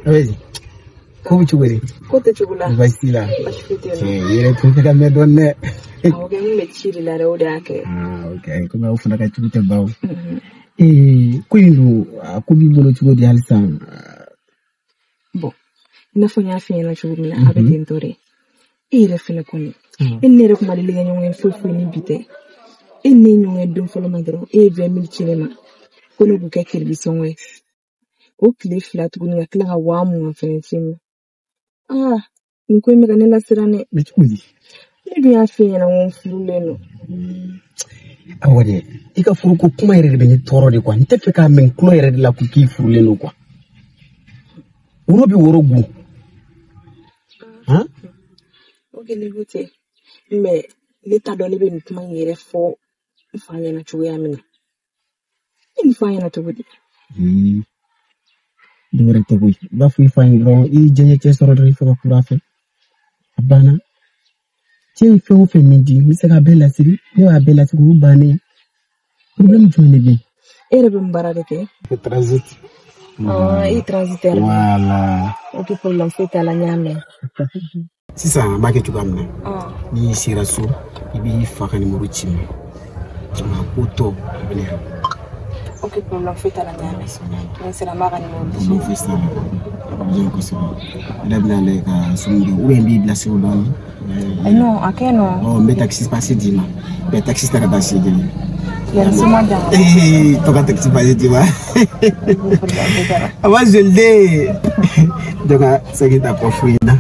Ayi. Ko bɛ cogo di? Ko tɛ cogo la. Baasi t'i la. Baasi foyi tɛ yen nɔ. I yɛrɛ tun tɛ ka mɛn dɔɔnin dɛ. Awɔ kɛ, n kun bɛ ci de la dɛ, o de y'a kɛ. Ah, ok. Komi aw fana ka cogo tɛ ban o. Ko in dun, a ko b'i bolo cogo di halisa? Bon, i n'a fɔ n y'a f'i ɲɛna cogo min na, a bɛ ten tɔ de. E yɛrɛ fɛnɛ kɔni, e ni ne yɛrɛ kun ma deli ka ɲɔgɔn ye foyi foyi ni bi tɛ. E ni ne ye ɲɔgɔn ye don fɔlɔ ma dɔrɔn, e ye 20 000 ci ne ma. Ko ne k'u kɛ crédit sɔngɔ ye. O tile 2 tuguni ka tila ka 20 000 fɛnɛ ci n ma. Ah, nin ko in bɛ ka ne lasiran dɛ. Mais cogo di? Ne dun y'a f'i ɲɛna ko n furulen don. Awɔ dɛ, i ka furuko kuma yɛrɛ de bɛ ne tɔɔrɔ de quoi. N tɛ fɛ k'a mɛn n tulo yɛrɛ de la ko k'i furulen don quoi. Woro bɛ woro gun. Han? Ok, ne ko ten. Mais ne t'a dɔn ne bɛ nin kuma in yɛrɛ fɔ n fa ɲɛna cogoya min na. Ne nin f'a ɲɛna cogo di? Dɔ wɛrɛ tɛ koyi. I b'a fɔ i fa ye dɔrɔn, i ye diɲɛ cɛ sɔrɔ dɔrɔn i fɛ ka furu a fɛ. A banna. Cɛ ye fɛn o fɛn min di, n bɛ se k'a bɛɛ lasigi. Ne b'a bɛɛ lasigi, o bannen. Problème jumɛn de bɛ yen? E yɛrɛ bɛ mun baara de kɛ? Transit. Ah, e ye transitaire de ye. Voilà. Ok, problème foyi t'a la, n y'a mɛn. Sisan an b'a kɛ cogoya min na. N'i sera so, i b'i fa ka numéro ci n ma. Nka ko tɔ, a bɛ ne yɛrɛ bolo. Ok, problème foyi t'a la, n y'a mɛn. Ni n sera n b'a ka numéro di. Problème foyi t'a la. A bɛ diya kosɛbɛ. Ne yɛrɛ bɛna lajɛ ka sugu dɔn, ou bien n b'i bilasira o dɔɔnin. Non, a kɛ nɔ. Ɔ, n bɛ taxi passe d'i ma. N bɛ taxi ta ka taa se kelen. Yanni soma dan. Ee, to ka taxi passe d'i ma. A ma joli de. Donc, segin ta kɔ foyi na.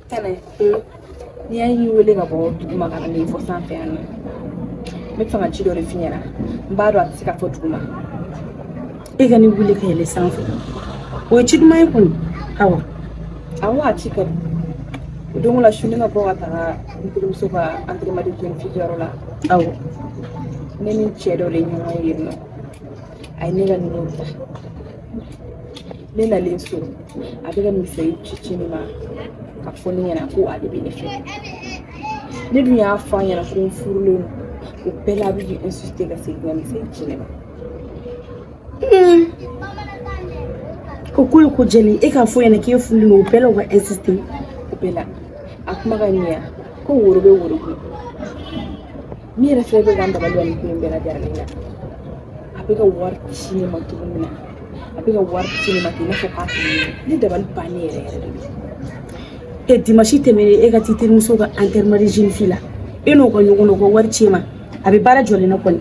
Tɛnɛ, n'i y'a y'i wele ka bɔ duguma ka na n'i fɔ sanfɛ yan nɔ, n bɛ fɛ ka ci dɔ de f'i ɲɛna. N b'a dɔn a tɛ se ka fɔ duguma. E ka ne wele ka yɛlɛ sanfɛ, o ye ci duman ye kɔni. Awa. Awɔ, a ci ka di. O don la su ne ka bɔ ka taga n terimuso ka entraînement de jeune fille yɔrɔ la. Awɔ. Ne ni cɛ dɔ de ye ɲɔgɔn ye yen nɔ. A ye ne ka nimero ta. Ne nalen so, a bɛ ka misali ci ci ne ma ka fɔ ne ɲɛna ko ale bɛ ne fɛ. Ne dun y'a fɔ a ɲɛna ko n furulen don. O bɛɛ la a bɛ k'i insister ka segin ka misali ci ne ma. O ko ye ko jɛlen, e k'a fɔ ɲɛna k'e furulen don, o bɛɛ la o ka insister. O bɛɛ la a kuma ka ɲɛ ko woro bɛ woro kun. Min yɛrɛ fɛnɛ bɛ ka n dabali ban nin ko in bɛɛ lajɛlen na, a bɛ ka wari ci ne ma cogo min na, a bɛ ka wari ci ne ma ten i n'a fɔ k'a tɛ ne ne dabali bannen yɛrɛ yɛrɛ de don. E dimanche tɛmɛnen e ka t'i terimuso ka enterrement de jeune fille la, e n'o ka ɲɔgɔn dɔn, o ka wari ci e ma, a bɛ baara jɔlen na kɔni.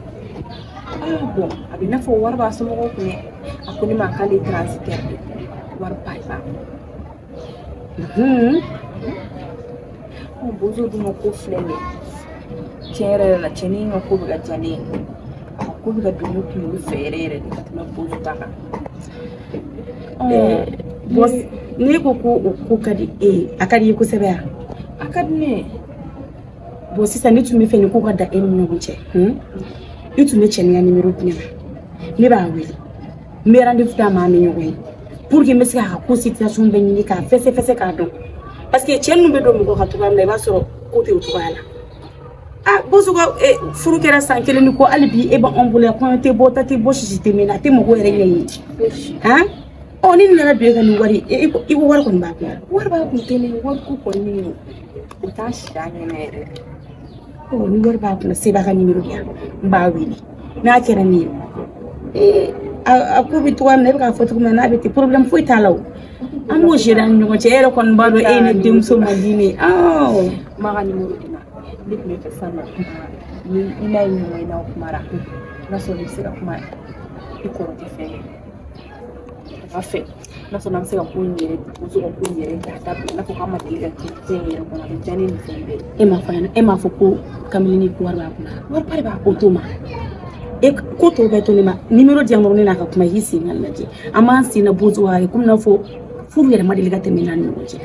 Ah bon, a bɛ i n'a fɔ wari b'a somɔgɔw kun dɛ. A ko ne ma k'ale ye transitaire de ye, wari ba de b'a kun. Ɔ, bozo dun ka ko filɛ nin ye, tiɲɛ yɛrɛ yɛrɛ la cɛnin ka ko bɛ ka diya ne ye. A ka ko bɛ ka don ne kunkolo fɛ yɛrɛ yɛrɛ de ka tɛmɛ bozo ta kan. Bon, ne ko ko o ko ka di e ye, a ka di i ye kosɛbɛ wa? A ka di ne ye. Bon, sisan ne tun bɛ fɛ nin ko ka da e ni ɲɔgɔn cɛ. I tun bɛ cɛnin ka nimero di ne ma, ne b'a wele, n bɛ rendez-vous d'a ma, an bɛ ɲɔgɔn ye pour que n bɛ se k'a ka ko situation bɛɛ ɲini k'a fɛsɛfɛsɛ k'a dɔn. Parce que cɛ ninnu bɛ don mɔgɔ kan cogoya min na, i b'a sɔrɔ ko tɛ o cogoya la. Ah, bozo ka furu kɛra san kelen ni kɔ, hali bi e b'anw bolo yan, kɔɲɔ tɛ bɔ, ta tɛ bɔ, sisi tɛ mɛnɛ, a tɛ mɔgɔw yɛrɛ ɲɛɲini. Han? Ɔ, ni nana don e ka nin wari, i ko wari kɔni b'a kun. Wari b'a kun tɛ ne, wari ko kɔni o t'a si a ɲɛna yɛrɛ. Ɔ, ni wari b'a kun, se b'a ka nimero di yan, n b'a wele. N'a kɛra nin ye, a ko bɛ cogoya min na, e bɛ k'a fɔ cogo min na, n'a bɛ ten, problème foyi t'a la o. An b'o gérer an ni ɲɔgɔn cɛ, e yɛrɛ kɔni b'a dɔn e ye ne denmuso man di ne ye. N b'a ka nimero d'i ma. Ne tun bɛ fɛ sisan nɔ, ni i n'a ye ɲɔgɔn ye n'aw kumara, n'a sɔrɔ i bɛ se ka kuma i kɔrɔkɛ fɛ, a b'a fɛ n'a sɔrɔ an bɛ se ka ko in yɛrɛ, muso ka ko in yɛrɛ k'a dabila, i n'a fɔ k'a ma deli ka kɛ fɛn in yɛrɛ kɔnɔ, a bɛ diya ne ni fɛn bɛɛ ye. E m'a fɔ ɲɛna, e m'a fɔ ko kamalen ko wari b'a kunna. Wari ba de b'a kun. O t'o ma. E ko tɔw bɛɛ to ne ma, nimero di yan dɔrɔn ne n'a ka kuma, i k'i sen ka lajɛ. An b'an sen na bozo ka kɛ komi n'a fɔ furu yɛrɛ ma deli ka tɛmɛ n'a ni ɲɔgɔn cɛ.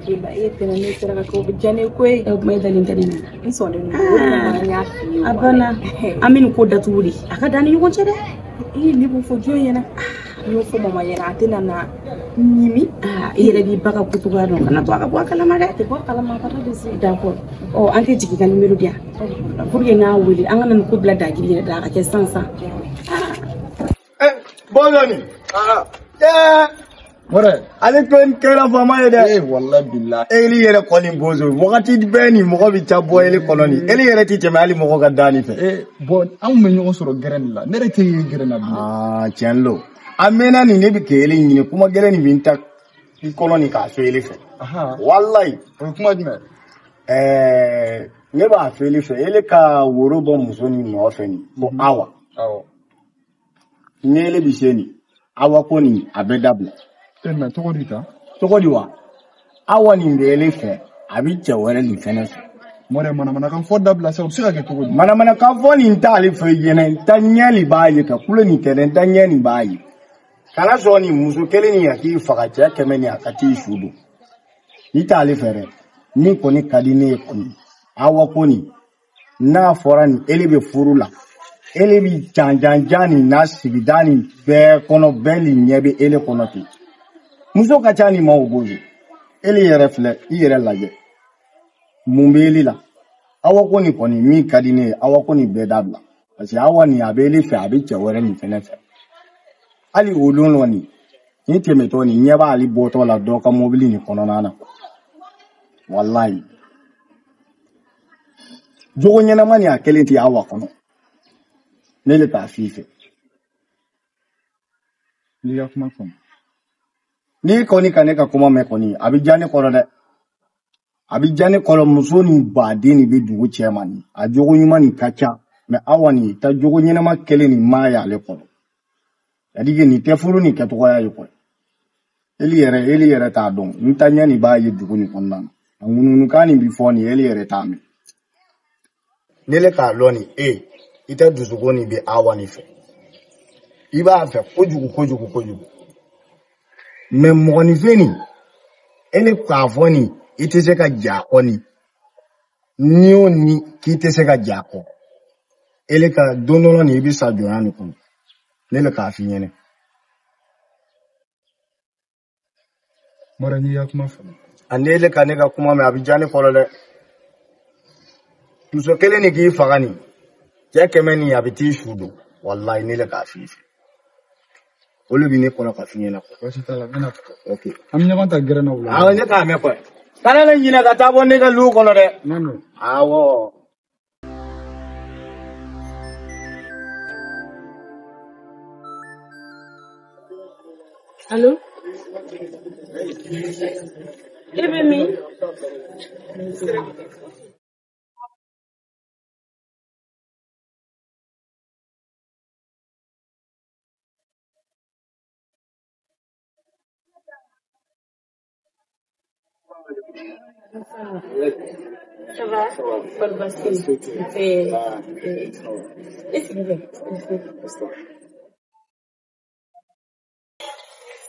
E tɛnɛ ne sera ka kɛ o bɛ diya ne ye koyi. O kuma e dalen tɛ ne na. N sɔnnen don, o de kama n y'a f'i ye. A banna, an bɛ nin ko datugu de, a ka d'an ni ɲɔgɔn cɛ dɛ. Ee, ne b'o fɔ jɔn ɲɛna? N y'o fɔ mama ɲɛna, a tɛna na Ɲimi. Ah, i yɛrɛ b'i ba ka ko cogoya dɔn, kana to a ka bɔ a kalama dɛ. A tɛ bɔ a kalama, a bara de se. D'accord. Ɔ, an tɛ jigin ka numéro di yan. Pour que n k'a wele, an kana nin ko bila dagili yɛrɛ da, a ka kɛ sisan sisan. Bɔlɔni. Mɔrɛ. Ale kɛra faama ye dɛ. Eh, wallahi billahi. Eli yɛrɛ kɔni bozo wagati bɛɛ ni mɔgɔ bɛ taa bɔ eli kɔnɔ nin. Eli yɛrɛ ti tɛmɛ hali mɔgɔ ka da nin fɛ. Eh, bon, anw bɛ ɲɔgɔn sɔrɔ gɛrɛn de la. Ne yɛrɛ tɛ ye gɛrɛn na bilen. Aa, tiɲɛ lo. A mɛnna nin ne bɛ k'eli ɲini kuma gɛlɛn nin bɛ n ta i kɔnɔ nin k'a fɔ eli fɛ. Wallahi. O ye kuma jumɛn? Ɛɛ, ne b'a fɔ eli fɛ, ele ka woro bɔ muso nin nɔfɛ nin ko Awa. Awɔ. Ni ele bɛ se nin, Awa ko nin a bɛ dabila. Eh, mais tɔgɔ di ta? Tɔgɔ di wa? Awa nin bɛ ele fɛ, a bɛ cɛ wɛrɛ nin fɛnɛ fɛ. Mɔrɛ, manamanakan fɔ dabila sa, o bɛ se ka kɛ cogo di? Manamanakan fɔ nin t'ale fɛ ɲɛnɛ, n ta ɲɛ nin b'a ye ka kulo nin tɛ dɛ, n ta ɲɛ nin b'a ye. Kana sɔn nin muso kelen nin a k'i faga cɛ kɛmɛ nin a ka t'i su don. N'i t'ale fɛ dɛ, min kɔni ka di ne ye kɔni, Awa ko nin, n'a fɔra nin ele bɛ furu la, ele bɛ janjanjan nin n'a sigida nin bɛɛ kɔnɔ, bɛɛ nin ɲɛ bɛ ele kɔnɔ ten. Muso ka ca nin ma o bozo. Ele yɛrɛ filɛ, i yɛrɛ lajɛ. Mun bɛ ele la? Awa ko nin kɔni min ka di ne ye, Awa ko nin bɛɛ dabila. Parce que Awa nin a bɛ ele fɛ, a bɛ cɛ wɛrɛ nin fɛnɛ fɛ. Hali o don nɔ nin, ni tɛmɛtɔ nin ɲɛ b'ale bɔtɔ la dɔ ka mobili nin kɔnɔna na. Walayi. Jogo ɲɛnama nin a kelen tɛ Awa kɔnɔ. Ne le k'a f'i fɛ. N'i ka kuma faamu. N'i kɔni ka ne ka kuma mɛn kɔni, a bɛ diya ne kɔrɔ dɛ. A bɛ diya ne kɔrɔ, muso nin baden nin bɛ dugu cɛ ma nin. A jogo ɲuman nin ka ca. Mais Awa nin ta jogo ɲɛnama kelen nin m'a y'ale kɔrɔ. C'est-à-dire que nin tɛ furu nin kɛcogoya ye quoi. Eli yɛrɛ t'a dɔn. N ta ɲɛ nin b'a ye dugu nin kɔnɔna na. A ŋunuŋunukan nin bɛ fɔ nin, eli yɛrɛ t'a mɛn. Ne le k'a lɔn nin e, i tɛ dusukun nin bɛ Awa nin fɛ. I b'a fɛ kojugu kojugu kojugu. Mais mɔgɔninfin nin, ele k'a fɔ nin, i tɛ se ka jɛ a kɔ nin. Ni o ni k'i tɛ se ka jɛ a kɔ. Ele ka don dɔ la nin, i bɛ sa jɔnya nin kɔnɔ. Ne le k'a f'i ɲɛna. Mɔrɛ, n'i ka kuma faamu. A ne le ka ne ka kuma mɛn, a bɛ diya ne kɔrɔ dɛ. Muso kelen nin k'i faga nin, cɛ kɛmɛ nin a bɛ t'i su don. Walayi ne le k'a f'i fɛ. O le bɛ ne kɔnɔ ka f'i ɲɛna. Baasi t'a la, n bɛna fɔ. Ok. An bɛ ɲɔgɔn ta gɛrɛn na o la. Awɔ, ne k'a mɛn kɔni. Kana ne ɲinɛ ka taa bɔ ne ka lu kɔnɔ dɛ. Non, non. Awɔ. Allo? E bɛ min? Ça va? Kɔri baasi tɛ yen? E sigi bɛ.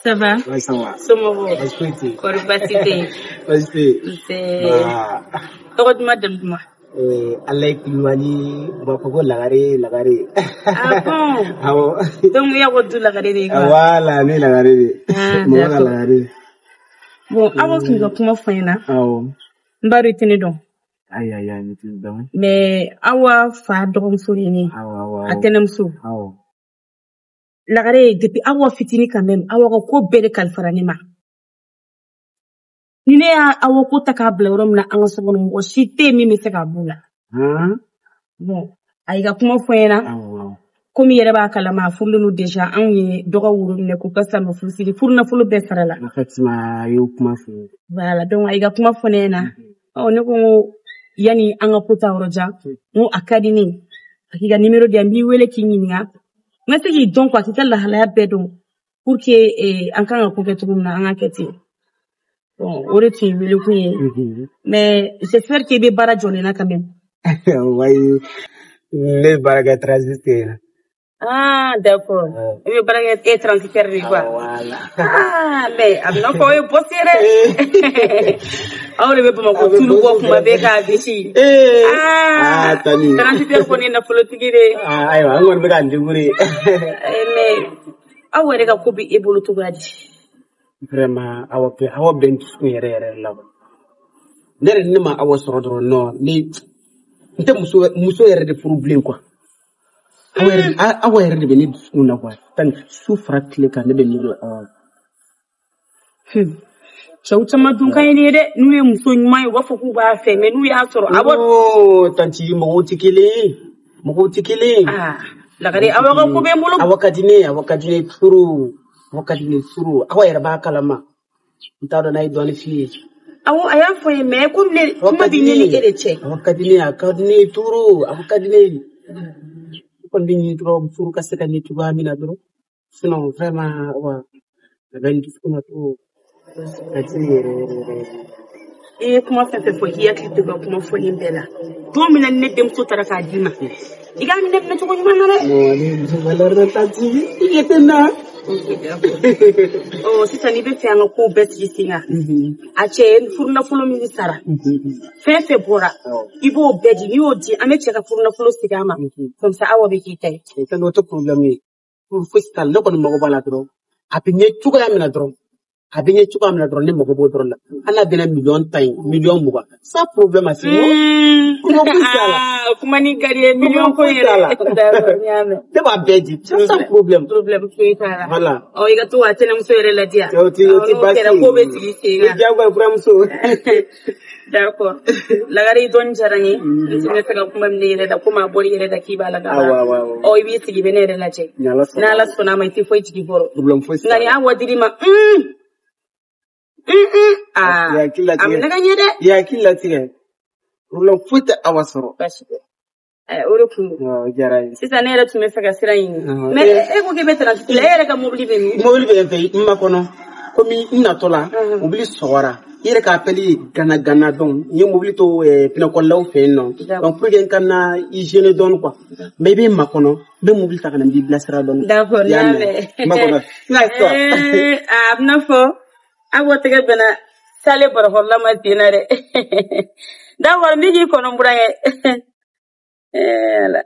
Ça va? Ouais, ça va. Somɔgɔw? Baasi foyi tɛ yen. Kɔri baasi tɛ yen? Baasi tɛ yen. Nse. Ba. Tɔgɔ duman jamu duman? Alayi Kulibali, u b'a fɔ ko Lagare Lagare. Ah bon? Awɔ. Donc i y'a ko du Lagare de ye quoi? Voilà, ne ye Lagare de ye. Ah, Mɔgɔ ka d'accord. Lagare. Bon, Awa tun ka kuma fɔ n ɲɛna. Awɔ. N b'a dɔn i tɛ ne dɔn. Ayi ayi ayi, ne tɛ dɔn. Mais Awa fa dɔgɔmuso de ye ne ye. Awɔ awɔ A awɔ. tɛnɛmuso. Awɔ. Lagare depuis Awa fitinin quand même, Awa ka ko bɛɛ de kalifara ne ma. Ni ne y'a Awa ko ta k'a bila yɔrɔ min na an ka so kɔnɔ, mɔgɔ si tɛ yen min bɛ se k'a b'o la. Han? Bon, a y'i ka kuma fɔ n ɲɛna. Awɔ awɔ. Komi i yɛrɛ b'a kalama, a furulen don déjà, anw ye dɔgɔ woro minɛ k'u ka silamɛ furusiri, furu nafolo bɛɛ sara la. Effectivement, a y'o kuma fɔ. Voilà, donc a y'i ka kuma fɔ ne ɲɛna. Ɔ, ne ko n ko yanni an ka ko ta yɔrɔ jan, n ko a ka di ne ye. A k'i ka numéro di yan, n b'i wele k'i ɲininka. N ka se k'i dɔn quoi, k'i ka lahalaya bɛɛ dɔn. Pour que an kan ka ko kɛ cogo min na, an ka kɛ ten. Bon, o de tun ye wele kun ye. Mais j'espère que i bɛ baara jɔlen na quand même. Wayi, ne bɛ baara kɛ transit la. Ah, d'accord. I bɛ baara kɛ e transitaire de quoi. Voilà. Ah, mais a bɛ n'a fɔ aw ye boss ye dɛ. Aw de bɛ Bamakɔ tulu bɔ kuma bɛɛ k'a bisi. Ah, Ah, Tani. transitaire kɔni ye nafolotigi de ye. Ah, ayiwa, an kɔni bɛ k'an débrouiller. Mais aw yɛrɛ ka ko bɛ e bolo cogoya di? Vraiment Awa bɛ Awa bɛ n dusukun yɛrɛ yɛrɛ la. Ne yɛrɛ ne ma Awa sɔrɔ dɔrɔn non ne n tɛ muso yɛrɛ de furu bilen quoi. Awa yɛrɛ de bɛ ne dusukun na quoi. Tan su fara tile kan ne bɛ miiri Awa. Cɛw caman dun ka ɲi ni ye dɛ, n'u ye muso ɲuman ye u b'a fɔ k'u b'a fɛ, mais n'u y'a sɔrɔ Awa. Oh tantie, mɔgɔw tɛ kelen ye. Mɔgɔw tɛ kelen ye. Ah Lagare, Awa ka ko bɛ n bolo. Awa ka di ne ye, Awa ka di ne ye trop. Awa ka di ne ye trop. Awa yɛrɛ b'a kalama. N t'a dɔn n'a ye dɔɔnin f'i ye. Awɔ, a y'a fɔ n ye, mais komi ne Awa kuma ka di bɛ ne ne ni ye. e de cɛ. Awa ka di ne ye, a ka di ne ye trop. Awa ka di ne ye. Ne kɔni bɛ ɲini dɔrɔn furu ka se ka ɲɛ cogoya min na dɔrɔn. Sinon vraiment Awa a bɛ n dusukun na trop. A ka di ne yɛrɛ yɛrɛ yɛrɛ. I ye kuma fɛn fɛn fɔ, k'i hakili to i ka kuma fɔlen bɛɛ la. Don min na ni ne denmuso taara k'a d'i ma, i k'a minɛ minɛ cogo ɲuman na dɛ. Non, ne muso valeur na tantie. I ɲɛ tɛ n na. Ɔ sisan n'i bɛ fɛ an ka kow bɛɛ sigi sen kan, a cɛ ye furunafolo min sara, fɛn fɛn bɔra, i b'o bɛɛ di. N'i y'o di, an bɛ cɛ ka furunafolo segin a ma. Comme ça Awa bɛ k'i ta ye. Tantie, o tɛ problème ye. Fosi t'a la, ne kɔni mago b'a la dɔrɔn. A bɛ ɲɛ cogoya min na dɔrɔn. A bɛ ɲɛ cogoya min na dɔrɔn, ne mago b'o dɔrɔn la. Hali n'a bɛnna 10 millions ye, 20 millions. Sans problème à ce niveau. Kuma foyi t'a la. Ah, kuma ni ka di ye miliyɔn ko Foyi t'a la. yɛrɛ. D'accord, n y'a mɛn. Ne b'a bɛɛ di. Sans problème. Problème foyi t'a la. Voilà. Ɔ i ka to ka tɛnɛmuso yɛrɛ ladiya. O ti N'o baasi kɛra ye. ko bɛ sigi sen O kan. diyagoya buramuso. D'accord. Lagare, i dɔɔni diyara n ye. N tun bɛ fɛ ka kuma min ne yɛrɛ da, komi a bɔra i yɛrɛ da k'i b'a la ka ban. Awɔ, awɔ, awɔ. Ɔ i b'i sigi i bɛ ne yɛrɛ lajɛ. Ni Ala sɔnna. N'Ala sɔnna a ma, i tɛ foyi jigi kɔrɔ. Problème foyi t'a Nka la. ni Awa dir'i ma, aa I hakili a latigɛ. minɛ ka ɲɛ dɛ. I hakili latigɛ. Problème foyi tɛ Awa sɔrɔ. Baasi tɛ. O de kun don. Awɔ, o diyara n ye. Sisan ne yɛrɛ tun bɛ fɛ ka sira ɲini. Awɔ. Mais e ko k'i bɛ trafic la, e yɛrɛ ka mobili bɛ min? Mobili bɛ n fɛ n ma kɔnɔ. Komi n natɔ la, mobili sɔgɔra. I yɛrɛ ka appel gana gana donc n ye mobili to pinɛkɔlilaw fɛ yen nɔ. Donc pour que n ka na hygiène dɔɔni quoi. Mais i bɛ n makɔnɔ, n bɛ mobili ta ka na n b'i bilasira dɔɔni. D'accord, I y'a n y'a mɛn. mɛn. N makɔnɔ. Sisan sisan. A bɛna fɔ Awa tɛgɛ bɛnna sale barakɔrɔla ma sen na dɛ. D'accord, n bɛ k'i kɔnɔ n burankɛ. Ala.